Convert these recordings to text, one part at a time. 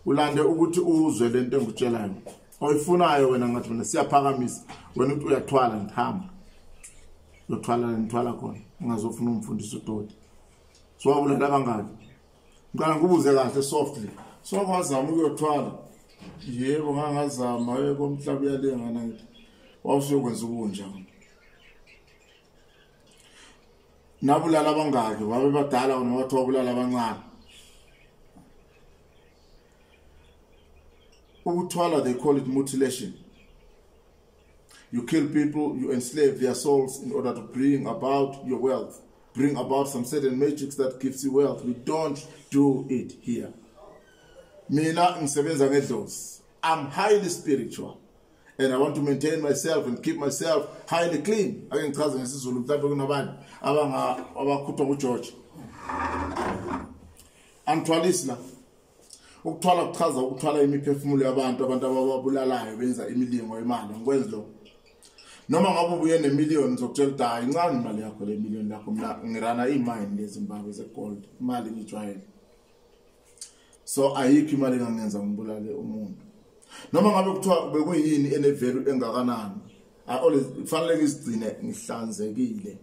Ulande ukuthi uzwe lento engikutshelayo. Oyifunayo wena ngathi mina siyaphakamisa. Wena uthi uyathwala ngihamba. Uyothwala ngithwala khona. Ungazofuna umfundisi udoti. So wabulala bangaki? Ngiqala ngikubuze kahle softly. So kwazama ukuyothwala. Yebo ngangazama yebo umhlaba uyalengana ngithi. Wawusuyokwenza ubunja. Nabulala abangaki babe badala noma wathi wabulala abancane. Ukuthwala, they call it mutilation. You kill people, you enslave their souls in order to bring about your wealth, bring about some certain magics that gives you wealth. We don't do it here. Mina ngisebenza ngedlozi. I'm highly spiritual and I want to maintain myself and keep myself highly clean. Ake ngichaze ngesiZulu mhlawumbe kunabantu abakhuthwa nguGeorge. Angithwalisi la. Ukuthwala kuchaza ukuthwala imiphefumulo yabantu, abantu ababulalayo benza imilingo imali. Ngikwenza lokho. Noma ngabe ubuye nemillion ngizokutshela ukuthi hayi incane imali yakho le million yakho, mina ngirana imine leZimbabwe zegold, imali ngijwayele. So ayikho imali engangenza ngibulale umuntu. Noma ngabe kuthiwa bekuyini ene value engakanani, I always kufanele ngizigcine ngihlanzekile,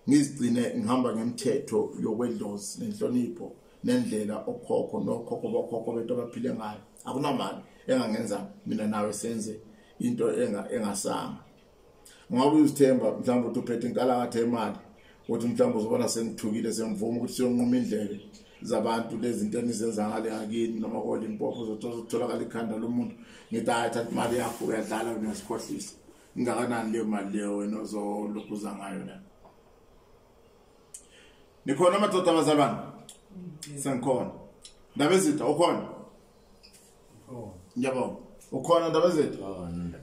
ngizigcine ngihamba ngemthetho yokwedlozi nenhlonipho nendlela okhokho nokhokho bokhokho bethu abaphile ngayo. Akunamali engangenza mina nawe senze into engasanga. Ngoba uzithemba mhlawumbe uthi uphethe inkalakatha imali, uthi mhlawumbe uzobona sengithukile sengivuma ukuthi siyonquma indlebe zabantu lezi zinto enizenza ngale ngakini noma koLimpopo uzotholakala ikhanda lomuntu. Ngithi hayi thatha imali yakho uyadlala wena uyasikhohlisa. Ingakanani leyo mali leyo wena ozolokhuza ngayo la? Nikhona amadoda abazalwane? Sengikhona. Ndabezitha ukhona? Ngiyabonga. Ukhona Ndabezitha?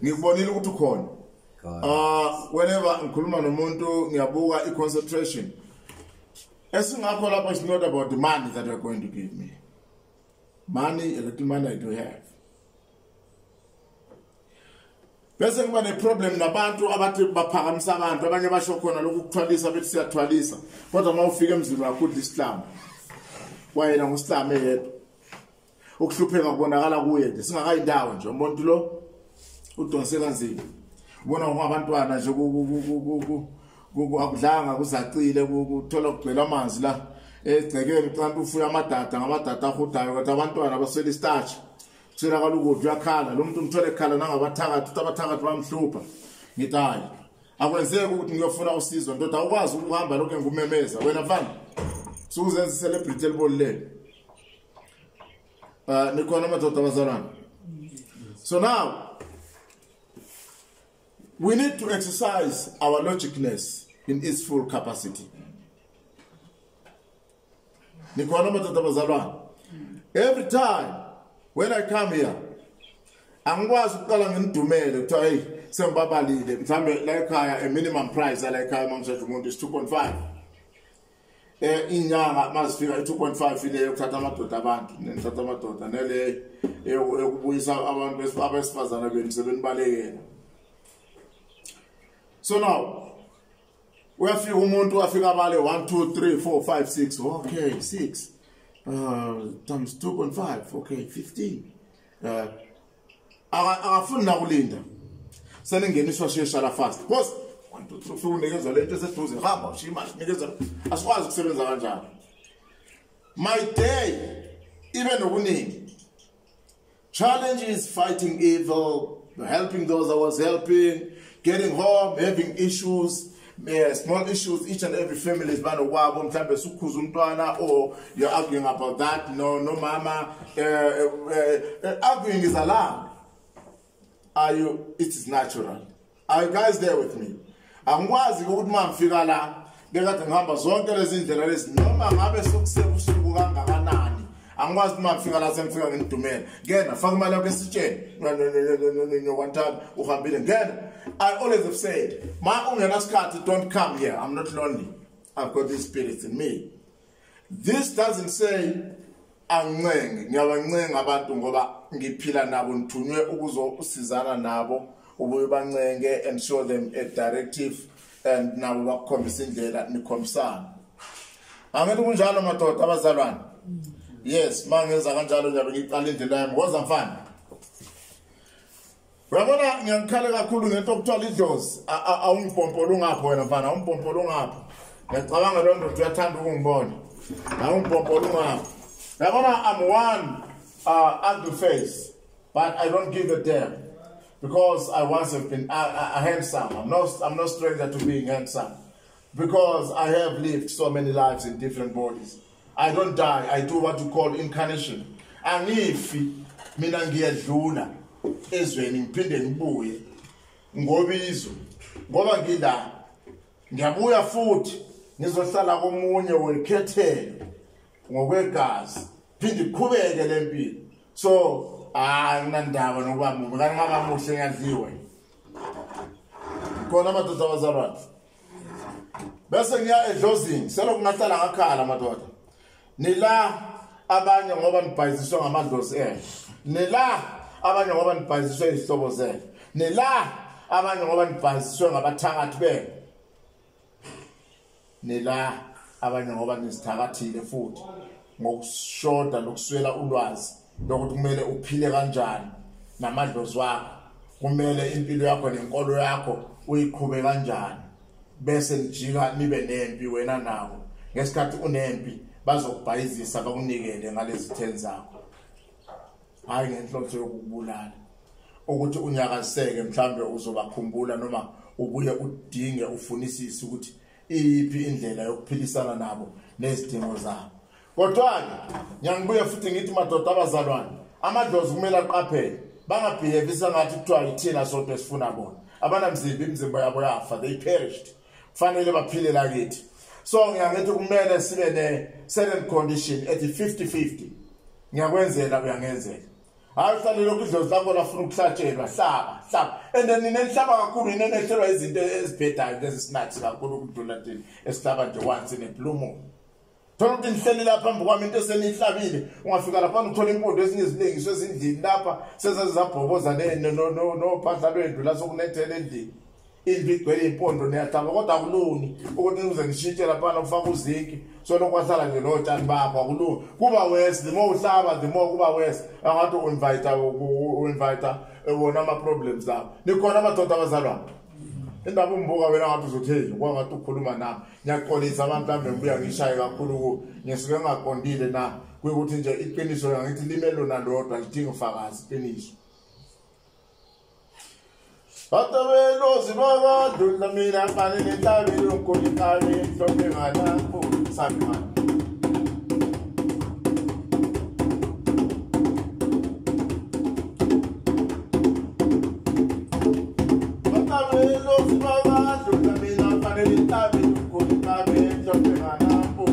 Ngikubonile ukuthi ukhona. Whenever ngikhuluma nomuntu ngiyabuka i-concentration. Esingakho lapho is not about the money that you are going to give me. Money, a little money I do have. Bese kuba ne-problem nabantu abathi baphakamisa abantu, abanye basho khona lokhu kuthwalisa bethi siyathwalisa. Kodwa uma ufika emzini wakho udla isihlamu. Kwayena ngusihlamu eyedwa. Ukuhlupheka kubonakala kuye nje, singakayindawo nje. Umuntu lo udonse kanzima. Ubona ngabantwana nje akudlanga kuzacile kuthola kugcwele amanzi la egcekeni, kanti ufuya amadada ngamadada ahudayo, kodwa abantwana baswele istarch. Kutholakala ukudla uyakhala lo muntu, umthole ekhala nangabathakathi, uthi abathakathi bamhlupha. Ngithi hayi akwenzeki ukuthi ngiyofuna usizo ndoda, awukwazi ukuhamba lokho ngumemeza wena mfana, sukuzenza celebrity elibolile. Nikhona amadoda abazalwane? So now we need to exercise our logicness in its full capacity. Nikhona amadoda abazalwane? Every time when I come here, angikwazi ukuqala ngimdumele kuthiwa hey sengibabalile mhlambe la ekhaya a minimum price la ekhaya mangishaje umuntu is 2.5. Inyanga mazifika i-2.5 ile yokuthatha amadoda abantu, nithatha amadoda nele yokubuyisa abantu abesifazana benu sebenibalekela. So now uyafika umuntu afika abale 1 2 3 4 5 6, okay 6 times 2.5, okay 15. Akafuni nakulinda, seningeniswa shesha la fast because 1 2 3 4 unikezwa lento eseduze, hamba ushiya imali nikezwa. Asikwazi ukusebenza kanjalo. My day ibe nokuningi challenges, fighting evil, helping those I was helping, getting home, having issues, small issues. Each and every family is banokwabo, mhlambe sukhuza umntwana or you're arguing about that. No, no mama, arguing is allowed. Are you? It is natural. Are you guys there with me? Angikwazi ukuthi uma ngifika la bekade ngihamba zonke lezi ndlela lezi, noma ngabe sokusebusuku kangakanani, angikwazi uma ngifika la sengifika ngidumele. Ngena faka imali yakho esitsheni, one time uhambile ngena. I always have said, ma ungenasikhathi, don't come here. I'm not lonely. I've got these spirits in me. This doesn't say angincenge, ngiyabancenga abantu ngoba ngiphila nabo, ngithunywe ukuzosizana nabo, ubuye bancenge and show them a directive and nabo bakukhombisa indlela, nikhombisana. Angithi kunjalo madoda abazalwane? Yes, mangenza kanjalo ngiyabe ngiqala indlela yami. Woza mfana. Uyabona ngiyangikhala kakhulu ngento okuthiwa idlozi. Awungipompola ungapho wena mfana, awungipompola ungapho. Ngiyacabanga lo ndoda uyathanda ukungibona. Awungipompola ungapho. Uyabona I'm one ugly face, but I don't give a damn because I once have been handsome. I'm no stranger to being handsome because I have lived so many lives in different bodies. I don't die. I do what you call incarnation. Angifi mina ngiyadlula ezweni ngiphinde ngibuye ngobizo ngoba ngila ngiyabuya futhi ngizohlala komunye wekhethelo ngokwegazi phinde iqhubeke lempilo. So anginandaba nokuba mubi kanti ngaba muhle ngiyadliwe khona madoda abazalwane. Bese ngiya edlozini selokhu ngahlala ngakhala madoda. Nila abanye ngoba nibhayiziswa ngamadlozi enu, nila abanye ngoba nibhayiziswe izihlobo zenu, nila abanye ngoba nibhayiziswe ngabathakathi benu, nila abanye ngoba nizithakathile futhi ngokushoda nokuswela ulwazi lokuthi kumele uphile kanjani namadlozi wakho, kumele impilo yakho nenkolo yakho uyiqhube kanjani. Bese nijika nibe nempi wena nawo. Ngesikhathi unempi bazokubhayizisa bakunikele ngalezi 10 zakho, hayi ngenhloso yokukubulala ukuthi unyakaziseke mhlambe uzobakhumbula noma ubuye udinge ufunisise ukuthi iyiphi indlela yokuphilisana nabo nezidingo zabo. Kodwa-ke ngiyangibuye futhi ngithi madoda abazalwane, amadlozi kumele aqaphele, bangabhehevisa ngathi kuthiwa yithina sodwa esifuna bona. Abanamzimba, imizimba yabo yafa, they perished. Kufanele baphile lakithi. So ngiyangithi kumele sibe ne certain condition ethi 50-50. Ngiyakwenzela uyangenzela. Hayi uhlale lokhu idlozi lakho lafuna ukuhlatshelwa, hlaba, hlaba. And then ninenhlaba kakhulu, ninehlelwa izinto ezibhedayo lezi kakhulu ukudlula thina esihlaba nje once in a blue moon. Thola ukuthi nihleli lapha phambi kwami into eseniyihlabile, ungafika lapha uthola impondo ezinye izilengiso ezindlini lapha sezezabhoboza nophahla lwendlu la sokunethela endlini. Indlu igcwele impondo niyahlaba kodwa akulungi ukuthi nize nishintshe lapha ufake uzinki so lokhu wahlala nje notshani bakho akulungi. Kuba worse the more uhlaba the more kuba worse. Angathi u-invite wona ama problems lawo. Nikhona amadoda abazalwane. Indaba umbuka wena ngathi uzotheni kwangathi ukhuluma nami. Ngiyaxolisa abantu mhlawumbe ngibuya ngishaye kakhulu ngisuke ngingaqondile na kuyikuthi nje iqiniso ngithi lime lona lodwa lidinga ufakazi iqiniso. Batabelo zibakadlula mina qale nentabeni yonkoliqale emhlophe ngalapho sabi. Batabelo zibakadlula mina qale nentabeni yonkoliqale emhlophe ngalapho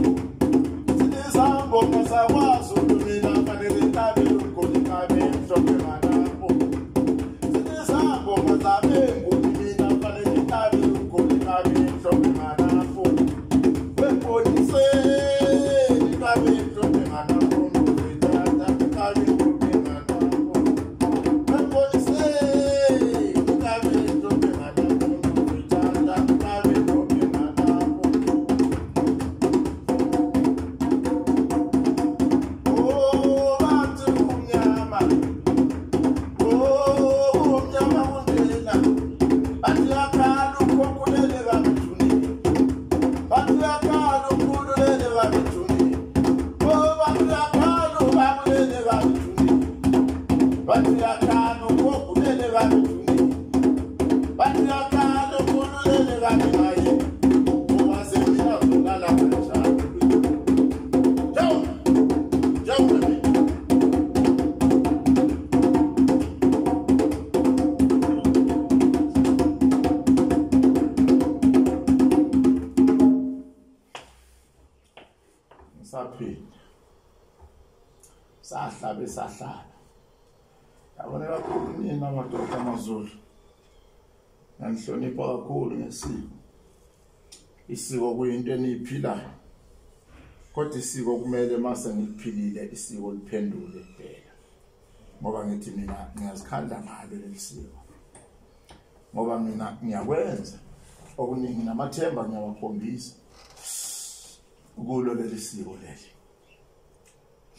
Sizambo sakwaZulu mina qale nentabeni yonkoliqale emhlophe ngalapho Sahlabe sahlala. Yabona kakhulu nina madoda amaZulu. Ngihlonipha kakhulu ngesiko. Isiko kuyinto eniyiphilayo. Kodwa isiko kumele mase ngiliphilile isiko liphendule kuphela. Ngoba ngithi mina ngiyazikhandla ngalo leli siko. Ngoba mina ngiyakwenza okuningi namathemba ngiyawakhombisa kulo leli siko leli.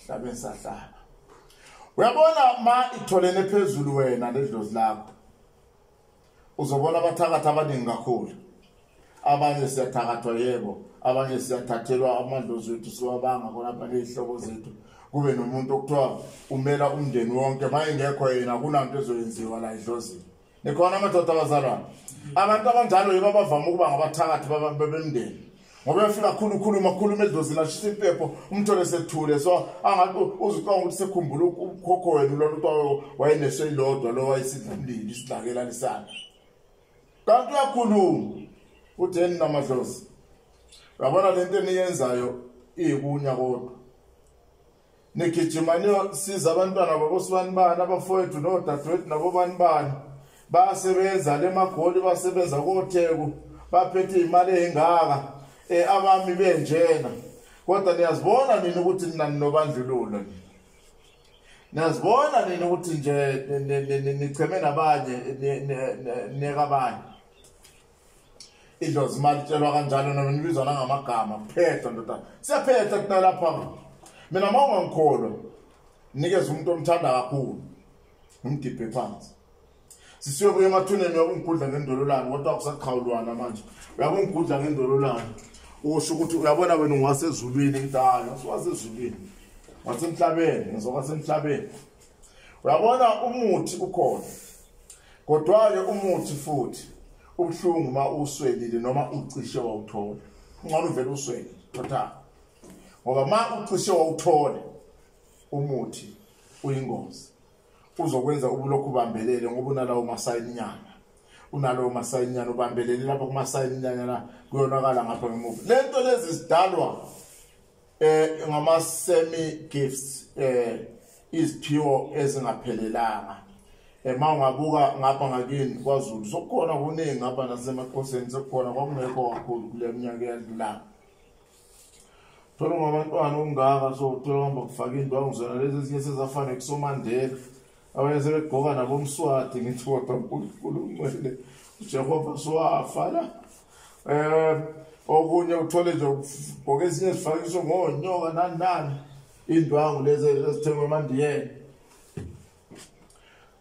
Hlabe sahlaba. Uyabona ma itholene phezulu wena ledlozi lakho, uzobona abathakathi abaningi kakhulu. Abanye siyathakathwa yebo, abanye siyathathelwa amadlozi wethu siwabanga khona lapha ngey'hlobo zethu. Kube nomuntu okuthiwa umela umndeni wonke, ma engekho yena kunanto ezoyenziwa la edlozini. Nikhona amadoda abazalwane? Abantu abanjalo yibo abavame ukuba ngabathakathi bemndeni. Ngoba uyafika khulukhuluma khuluma edlozini ashisa impepho, umthole sethule. So angathi uzicabanga ukuthi sekhumbula ukhokho wena lona kuthiwa wayeneso elilodwa lo wayesidla umlilo isidlakela lisana. Kanti uyakhuluma uthi yeni namadlozi. Uyabona lento eniyenzayo iyikunya kodwa. Nigijima niyosiza abantwana babosibani bani, abafowethu nodadewethu nabobani bani. Basebenza lemagoli, basebenza koTheku, baphethe imali ezingaka, abami benjena. Kodwa niyazibona nini ukuthi nina ninobandlululo nina? Niyazibona nini ukuthi nje nicheme nabanye, niyeka abanye? Idlozi imali itshelwa kanjalo noma nibizwa nangamagama. Phetha ndoda, siyaphetha kuna lapha. Mina uma ungangikholwa, nikeza umuntu omthanda kakhulu, umdibhe phansi. Sisiyobuya emathuneni, uyabungigudla ngendololwane, kodwa kusaqhawulwana manje. Uyabungigudla ngendololwane, usho ukuthi uyabona wena ungwasezulwini. Ngithi hayi, asiwasezulwini, wasemhlabeni, ngizokwasemhlabeni. Uyabona umuthi ukhona, kodwa-ke umuthi futhi ubuhlungu uma uswelile noma ucishe wawuthola. Ungcono uvele uswele total, ngoba ma ucishe wawuthola umuthi uyingozi, uzokwenza ubulokhu ubambelele, ngoba unalawo masayinyana, unalowo masayinyana ubambelele lapho kumasayinyana la, kuyonakala ngapha ngemuva. Lento lezi zidalwa ngama semi gifts, iziphiwo ezingaphelelanga. Ma ungabuka ngapha ngakini kwaZulu sokukhona kuningi, ngapha nasemaXhoseni sekukhona, kwakungekho kakhulu kule minyaka eyadlulayo. Thola ngabantwana ongaka, so uthola hamba kufaka indwangu zona lezi ezinye sezafana kusoMandela, abanye sebegqoka nabomswati. Ngithi kodwa uNkulunkulu ungcwele uJehova sowafa la. Okunye uthole nje ugqoke ezinye zifakiswe ngonyoka nani nani, indwangu lezi ezithengwe emandiyeni.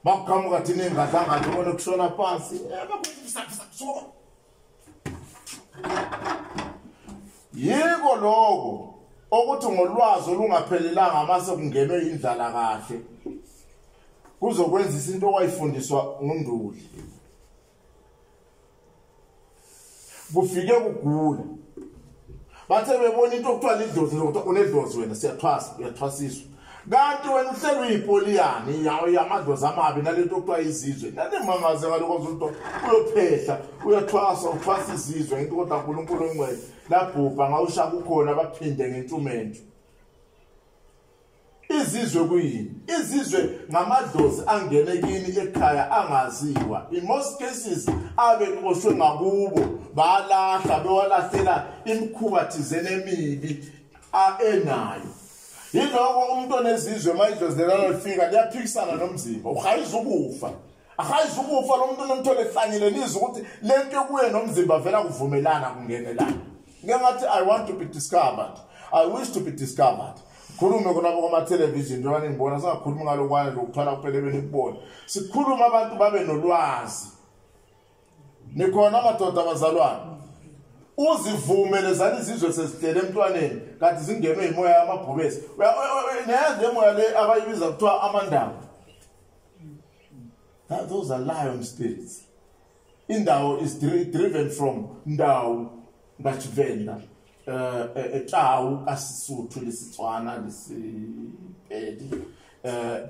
Bakuqhamuka thina ingadlangadla, ubone kushona phansi. Yiko lokho okuthi ngolwazi olungaphelelanga mase kungenwe indlala kahle kuzokwenzisa into owayifundiswa nguNduli, kufike kugula. Bathe bebona into okuthiwa lidlozi, lokuthiwa unedlozi wena, siyathwasa, uyathwasiswa, kanti wena uhleli uyipoliyani yamadlozi amabi nalento okuthiwa izizwe. Nanimangaze ngalokho ukuthi uyophehla, uyathwasa, uthwasa izizwe ngento, kodwa uNkulunkulu ongcwele labhubha ngawusha kukhona baphinde ngentsumento. Izizwe kuyini? Izizwe ngamadlozi angene kini ekhaya angaziwa. In most cases abeqoshwe ngakubo, balahla, bewalahlela imikhuba thizeni emibi enayo. Yiloko umuntu onezizwe, uma idlozi lelo lifika liyaphikisana nomzimba, uhayiza ukufa, ahayiza ukufa lo muntu. Nomthole ehlanyile, nizwe ukuthi lento kuye nomzimba vela kuvumelana kungenelana. Ngeke ngathi I want to be discovered, I wish to be discovered. Khulume khona kuma-television njengoba ningibona, singakhulumi ngalokwana nje ukuthwala kuphela ebenikubona. Sikhulume abantu babe nolwazi. Nikhona amadoda abazalwane? Uzivume lezani izizwe sezihlele emntwaneni kanti zingenwe imoya yamabhubesi. Niyazi le moya le abayibiza kuthiwa amandawo? Those are lion spirits. Indawo is driven from ndawo ngaTshivenda, tau kaSisuthu, lesitswana, lesipedi,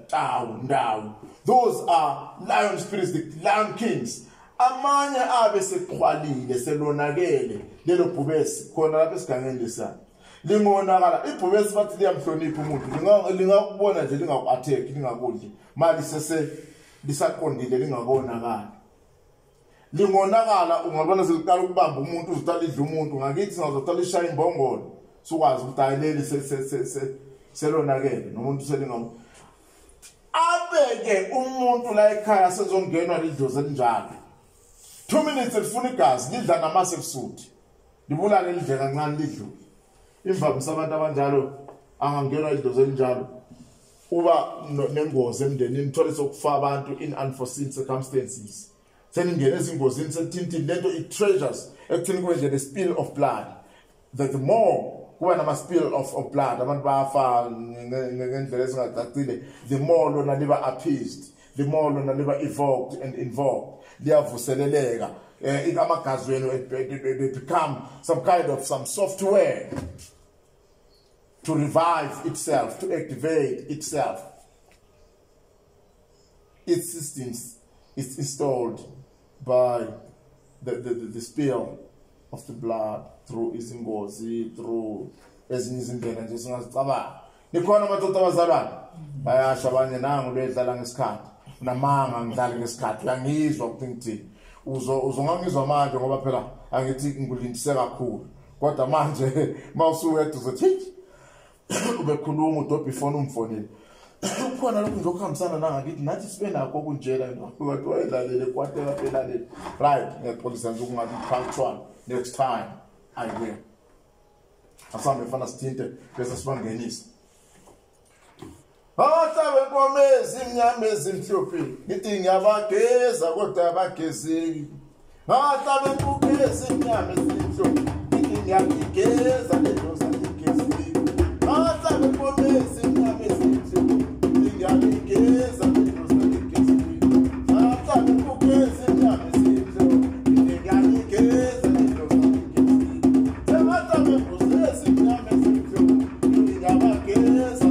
tau, ndawo. Those are lion spirits, the lion kings. Amanye abe sexhwalile, selonakele lelo bhubesi khona lapha esigangeni lesana. Lingonakala ibhubesi, bathi liyamhlonipha umuntu, lingakubona nje lingaku-attack, lingakudli mali sese lisaqondile, lingakonakala. Lingonakala ungabona seliqala ukubamba umuntu, uzoqala idla umuntu. Ngakithi singazoqala ishaya imbongolo, sukwazi ukuthi hayi, leli selonakele nomuntu selingam abeke umuntu la ekhaya sezongenwa lidlozi elinjalo. 2 minutes elifuna igazi, lidla namase ebusuthi, libulale, lidle kancane, lidlule. Imvamisa abantu abanjalo angangenwa idlozi elinjalo uba nengozi emndenini, uthole sokufa abantu in unforeseen circumstances. Seningena ezingozini sekuthintini lento it treasures ekuthini kube nje the spill of blood. The more kuba nama spill of blood, abantu bayafa ngendlela ezingacacile, the more lona liba appeased, the more lona liba evoked and invoked, liyavuseleleka. Amagazi wenu they become some kind of some software to revive itself, to activate itself. Its systems is installed by the spill of the blood through izingozi, through ezinye izindlela nje singazicabanga. Nikhona amadoda abazalwane bayasho abanye nangu lwedlala ngesikhathi, unamanga ngidlala ngesikhathi, uyangizwa ukuthi ngithini. Uzongangizwa manje ngoba phela angithi ngilindise kakhulu, kodwa manje mawusuwedwa uzothi ubekhuluma udobha ifoni umfonile. Kukhona lokhu nje okuhambisana nangakithi nathi sibe nakho okunjena kodwa wayedlalele kwatela phelalele. Right, ngiyaxolisa nje ukungabi punctual. Next time I will. Asambe fana sithinte bese sibangenisa. Abahlabe inkomo ezimnyama ezimhlophe ngithi ngiyabageza kodwa abagezeki. Abahlabe inkukhu ezimnyama ezimhlophe ngithi ngiyabigeza lezo zigezeki. Abahlabe inkomo ezimnyama ezimhlophe ngithi ngiyabigeza lezo zigezeki. Abahlabe inkukhu ezimnyama ezimhlophe ngithi ngiyabigeza lezo zigezeki. Abahlabe imbuzi ezimnyama ezimhlophe ngithi ngiyabageza.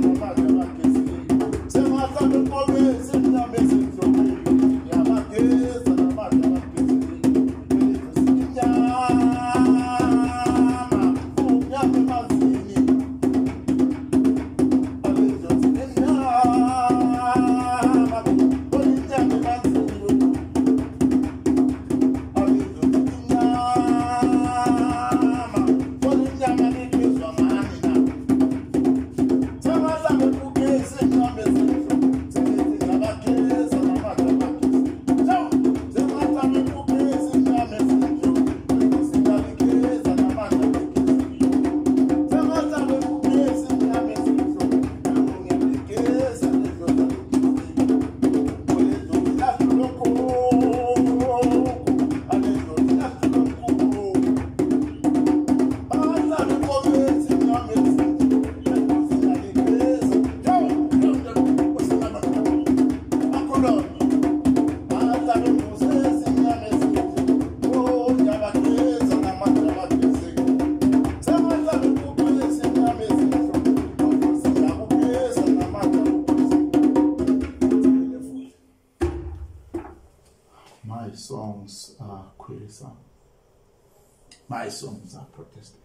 My songs are Khoisan. My songs are Protestant.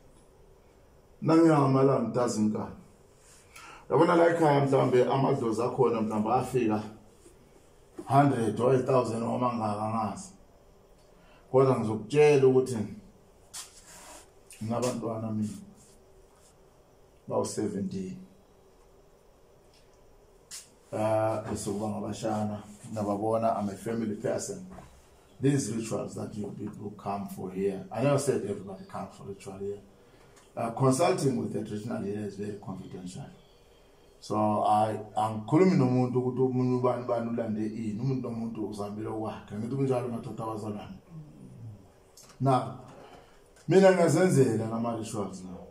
Nangiyamalami dazinkani. Yabona la ekhaya mhlambe amadlozi akhona mhlambe afika 100 or 1000 noma ngaka ngazi. Kodwa ngizokutshela ukuthi nginabantwana mina bawu 17. Bese kuba ngabashana nababona. I'm a family person. These rituals that you people come for here, I never said everybody comes for ritual here. Consulting with the traditional healer is very confidential. So I angikhulumi nomuntu ukuthi umuntu ubani bani ulande ini, umuntu nomuntu uzambile okwakhe. Ngithi kunjalo madoda abazalwane. Now, mina ngiyazenzela nama rituals now.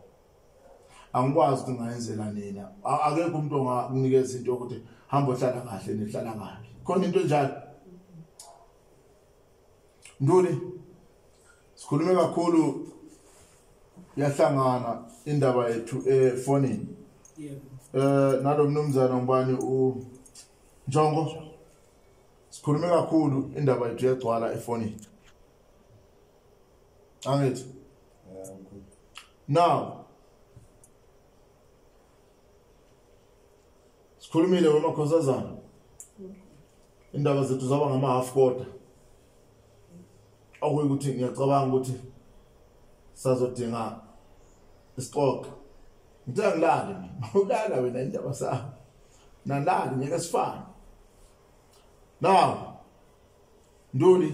Angikwazi ukuthi ngayenzela nina. Akekho umuntu ongakunikeza into yokuthi hamba ohlala kahle nihlala kahle. Khona into enjalo. Nduli, sikhulume kakhulu yahlangana indaba yethu efonini. Yebo. Nalo mnumzana ngubani u Njongo. Sikhulume kakhulu indaba yethu yagcwala efonini. Angithi? Now sikhulumile wemakhosazana. Indaba zethu zaba ngama half quarter. Okuyikuthi ngiyacabanga ukuthi sazodinga isixoxo. Ngithe ngilale mina. Ulala wena indaba sakho. Nalali ngeke sifane. Now Nduli,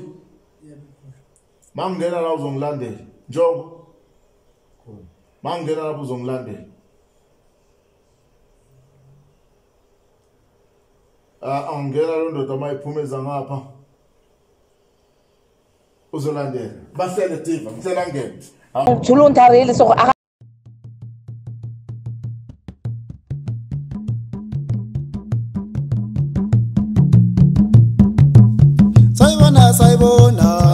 yebo. Mangena la uzongilandela. Njongo. Mangena lapho uzongilandela. Angena lo ndoda mayiphumeza ngapha. Uzolandela. Bahlele diva, ngicela ngene. Voluntarily so Saibona saibona